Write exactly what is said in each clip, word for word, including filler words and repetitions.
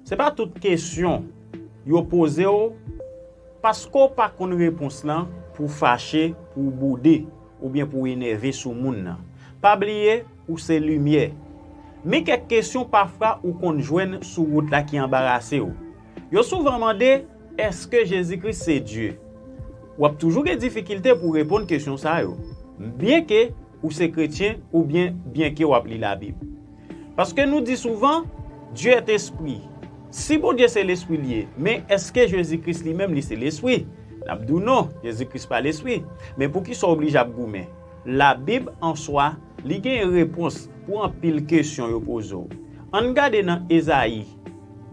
Se pa tout kesyon yo poze w paske w pa konn repons lan pou w fache, pou w boude, oubyen pou w enève sou moun nan. Pa bliye, ou se limyè. Men kèk kesyon pafwa ou konn jwenn sou wout la ki anbarase w. Yo souvan mande, èske Jezi Kris se Dye? W ap toujou gen difikilte pou w reponn kesyon sa yo, byenke ou se kretyen oubyen byenke w ap li Labib. Paske nou di souvan, Dieu est esprit. Si Bondye se lespri l ye, men èske Jezi Kris li menm li se lespri? N ap di w non, Jezi Kris pa lespri. Men poukisa w oblije ap goumen? Labib an swa, li gen repons pou anpil kesyon yo poze w. Ann gade nan Ezayi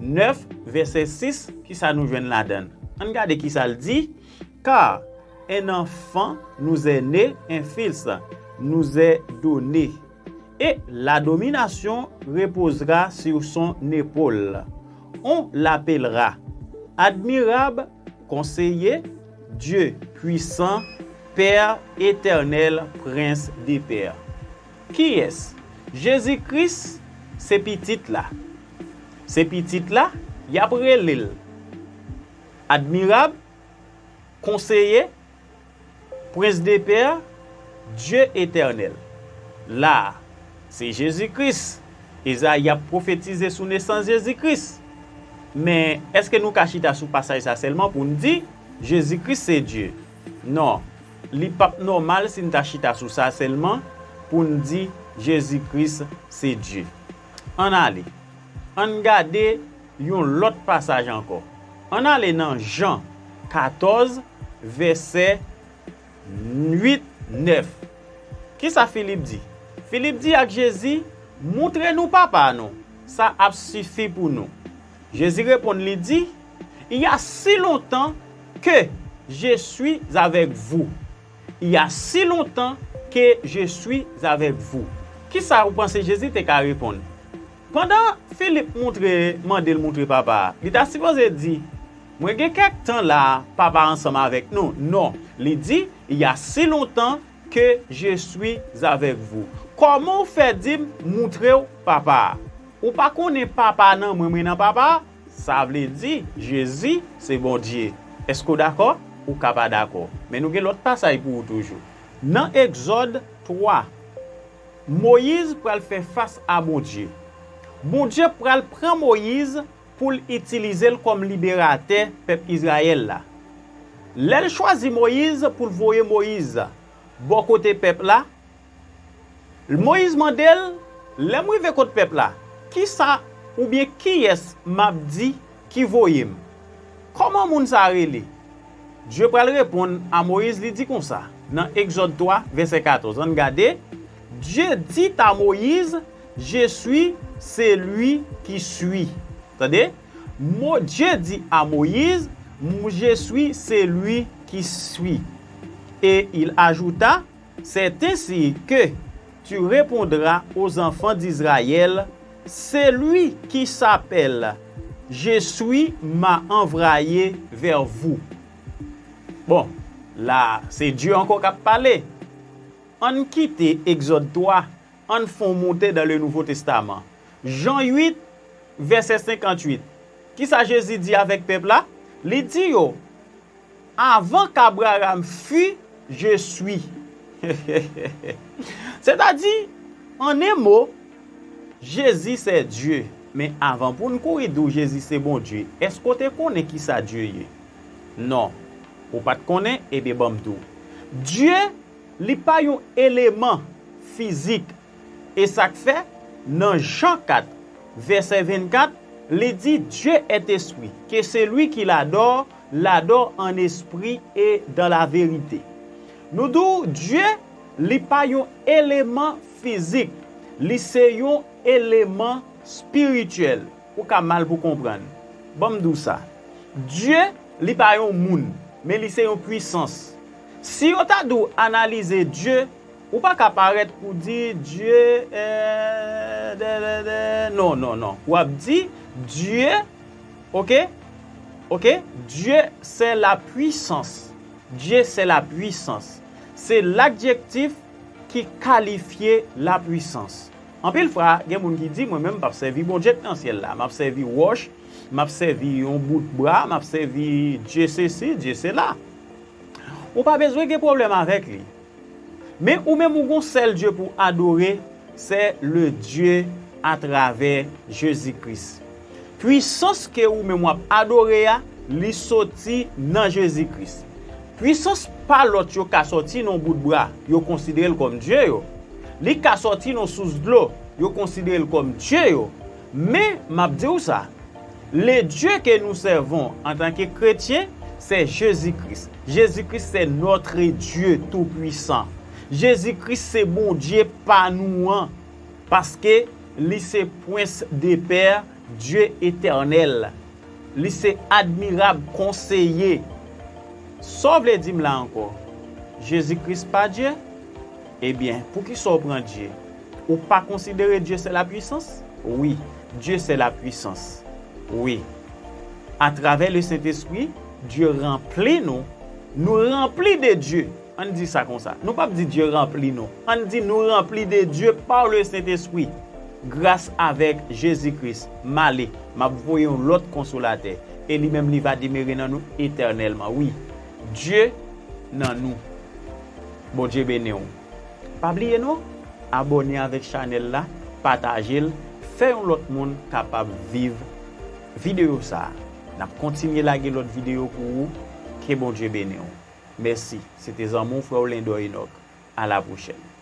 nèf, vèsè sis, kisa nou jwenn ladan l. Ann gade kisa l di, Car un enfant nous est né, un fils nous est donné, et la domination reposera sur son épaule. On l'appellera admirable, conseiller, Dieu puissant, Père éternel, Prince des pères. Kiyès? Jezi Kris se pitit la. Se pitit la, y ap rele l admirab, konseye, Prince des pères, Dieu éternel. La a, se Jezi Kris. Ezayi ap pwofetize sou nesans Jezi Kris. Men, èske nou ka chita sou pasaj sa sèlman pou n di Jezi Kris se Dye? Non, li p ap nòmal si n ta chita sou sa sèlman pou n di Jezi Kris se Dye. Ann ale. Ann gade yon lòt pasaj ankò. Ann ale nan Jan katòz, vèsè uit, nèf. Kisa Filip di? Filip di ak Jezi, Montre nou Papa nou, sa ap sifi pou nou. Jezi reponn, li di, Il y a si longtemps que je suis avec vous. Il y a si longtemps que je suis avec vous. Kisa ou panse Jezi te ka reponn? Pandan Filip montre, mande l montre Papa a, li ta sipoze di, Mwen gen kèk tan la a, Papa ansanm avèk nou. Non, li di, Il y a si longtemps que je suis avec vous. Kòman w fè di m, Montre w Papa a? Ou pa konnen Papa nan mwen, mwen nan Papa a? Sa vle di, Jezi se Bondye. Èske w dakò? Ou ka pa dakò. Men nou gen lòt pasaj pou ou toujou. Nan Egzòd twa, Moyiz pral fè fas a Bondye. Bondye pral pran Moyiz pou l itilize l kòm liberatè pèp Izrayèl la. Lè l chwazi Moyiz pou l voye Moyiz bò kote pèp la, Moyiz mande l, Lè m rive kot pèp la, kisa oubyen kiyès m ap di ki voye m? Kòman moun sa a rele? Dye pral reponn a Moyiz, li di konsa, nan Egzòd twa, vèsè katòz, ann gade, Dieu dit à Moïse, Je suis celui qui suis. Tande? Mo, Dieu dit à Moïse, Je suis celui qui suis. Et il ajouta, C'est ainsi que tu répondras aux enfants d'Israël, Celui qui s'appelle Je suis m'a envoyé vers vous. Bon, la, se Dye ankò k ap pale. Ann kite Egzòd twa, ann fè yon monte dans le Nouveau Testament. Jan uit, vèsè senkantuit. Kisa Jezi di avèk pèp la? Li di yo, Avant qu'Abraham fût, je suis. Sètadi, an en mo, Jezi se Dye. Men avan pou n kouri di w Jezi se Bondye, èske w te konnen kisa Dye ye? Non. Ou pa t konnen? Ebyen, ban m di w. Dye, li pa yon eleman fizik. E sa k fè, nan Jan kat, vèsè vennkat, li di, Dieu est esprit, que celui qui l'adore, l'adore en esprit et dans la vérité. Nou di w, Dye, li pa yon eleman fizik, li se yon eleman espirityèl. Ou ka mal pou konprann. Ban m di w sa. Dye, li pa yon moun, men li se yon pwisans. Si yo ta di w analize Dye, ou pa ka parèt pou di Dye, eh, de, de, de. Non, non, non. W ap di Dye, oke? Oke? Dieu, c'est la puissance. Dieu, c'est la puissance. Se ladjektif ki kalifye lapwisans. Anpil fwa, gen moun ki di, mwen menm, m p ap sèvi Bondye k nan syèl la. M ap sèvi wòch, m ap sèvi yon bout bra, m ap sèvi Dye sesi, Dye sela. Ou pa bezwen gen pwoblèm avèk li. Men ou menm ou gon sèl Dye pou adore, se le Dye atravè Jezi Kris. Pwisans ke ou menm w ap adore a, li soti nan Jezi Kris. Pwisans pa lòt yo ka sòti nan bout bra, yo konsidere l kòm dye yo. Li ka sòti nan sous dlo, yo konsidere l kòm dye yo. Men, m ap di w sa, le Dieu que nous servons en tant que chrétiens, c'est Jésus-Christ. Jésus-Christ, c'est notre Dieu tout-puissant. Jezi Kris se Bondye pa nou an, paske li se Prince de Paix, Dye etènèl. Li se admirab konseye. Sa w vle di m la ankò? Jezi Kris pa Dye? Ebyen, poukisa w pran Dye? Ou pa konsidere Dye se la pwisans? Wi, Dye se la pwisans. Wi. Atravè le Sentespri, Dye ranpli nou. Nou ranpli de Dye. Ann di sa konsa. Nou p ap di Dye ranpli nou. Ann di nou ranpli de Dye pa le Sentespri. Gras avèk Jezi Kris, m ale, m ap voye yon lòt konsolatè, e li menm li va demere nan nou etènèlman. Wi, Dye nan nou. Bondye beni w. Pa bliye non, abòne avèk chanèl la, pataje l, fè yon lòt moun kapab viv videyo sa a. N ap kontinye lage lòt videyo pou ou. Ke Bondye beni w. Mèsi. Se te zanmi w, frè w Lendor Enock. A la pwochèn.